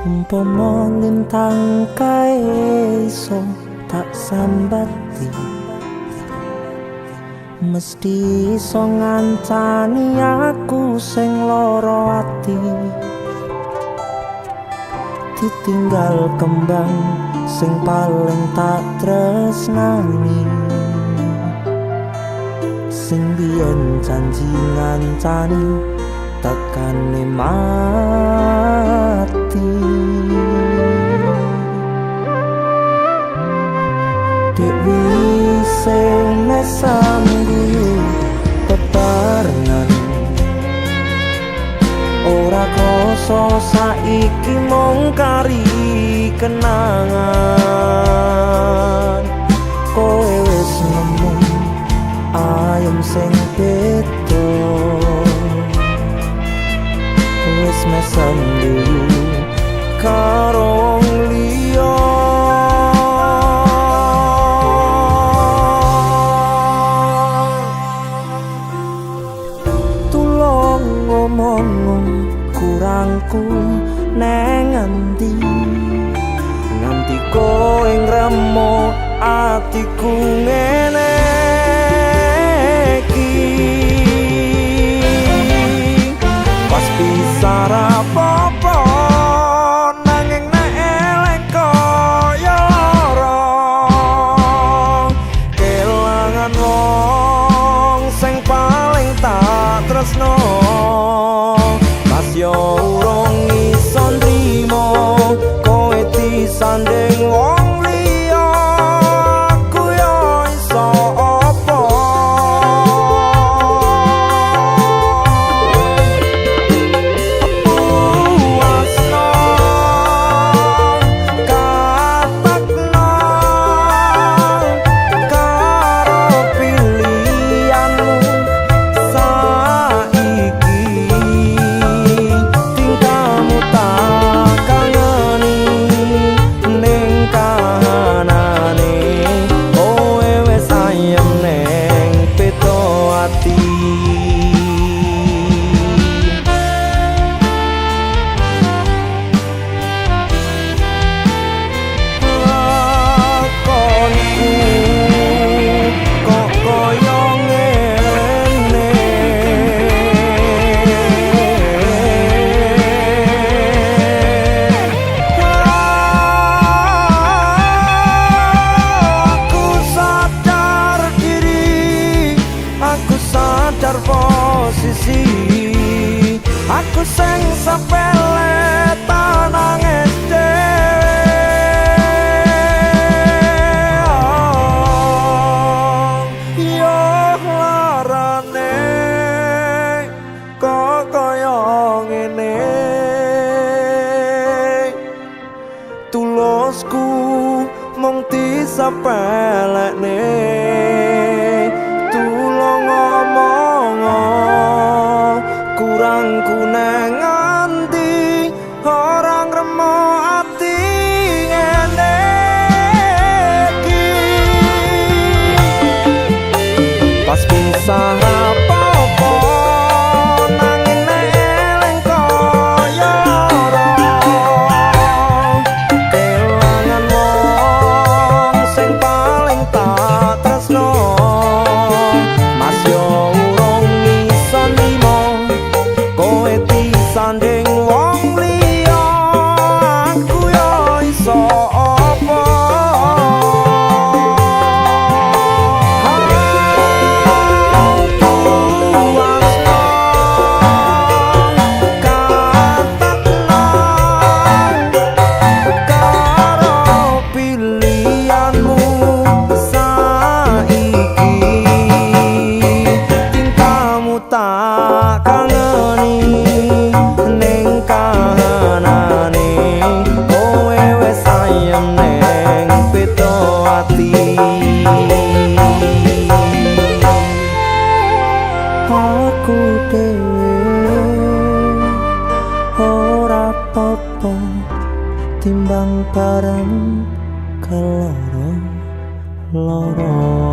Umpama lintang kae iso tak sambati, mesti iso ngancani aku sing lara ati. Ditinggal kembang sing paling tak tresnani, sing biyen janji ngancani tekane mati. Dewi sing mesam guyu bebarengan, ora krasa saiki mung kari kenangan. Kowe wis nemu ayem sing beda, wis mesam guyu karo wong liya. Tulung ngomong kurangku neng nganti, nganti kowe ngremo atiku ngene iki. Pas pisah rapopo nanging nek elek kaya lara, kelangan wong sing paling tak tresno. Mas yo urung iso nrimo kowe disanding wong liya, aku yo iso apa. Puasno katakno karo pilihanmu saiki, tingkahmu tak kangeni ning kahanane, kowe wis ayem ning beda ati. Lakonku kok koyo ngene, aku sadar diri, aku sadar posisi, aku sing sepele tak nangis dhewe. Yo larane kok kaya ngene, tulusku mung disepelekne. Tulung ngomong kurangku neng nganti, ora ngremo ati ngene iki. Pas pisah rapopo nanging nek eling kaya lara, kelangan wong sing paling tak tresno. Mas yo urung iso nrimo kowe disanding wong liya, aku yo iso apa. Puasno katakno karo pilihanmu saiki, tingkahmu tak kangeni ning kahanane, kowe wis ayem ning beda ati. Aku dhewe ora apa-apa timbang bareng keloro loro.